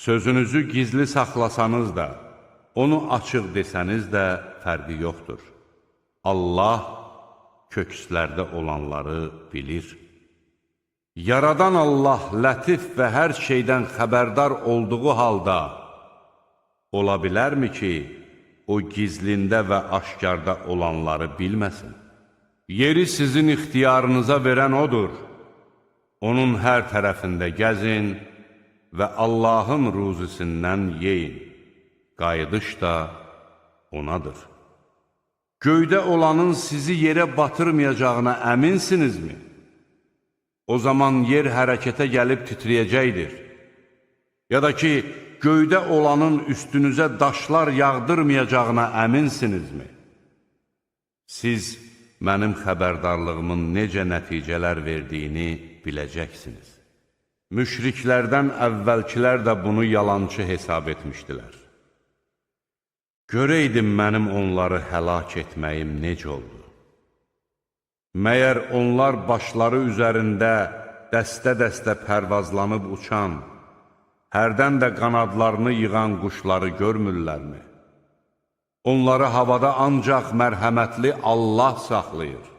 Sözünüzü gizli saxlasanız da, onu açıq desəniz də fərqi yoxdur. Allah kökslərdə olanları bilir. Yaradan Allah lətif və hər şeydən xəbərdar olduğu halda, ola bilərmi ki, o gizlində və aşkarda olanları bilməsin? Yeri sizin ixtiyarınıza verən odur. Onun hər tərəfində gəzin və Allahın ruzisindən yeyin. Qayıdış da onadır. Göydə olanın sizi yerə batırmayacağına əminsinizmi? O zaman yer hərəkətə gəlib titrəyəcəkdir. Ya da ki, göydə olanın üstünüzə daşlar yağdırmayacağına əminsinizmi? Siz mənim xəbərdarlığımın necə nəticələr verdiyini biləcəksiniz. Müşriklərdən əvvəlkilər də bunu yalançı hesab etmişdilər. Görəydim mənim onları həlak etməyim necə oldu? Məyər onlar başları üzərində dəstə-dəstə pərvazlanıb uçan, hərdən də qanadlarını yığan quşları görmürlərmi? Onları havada ancaq mərhəmətli Allah saxlayır.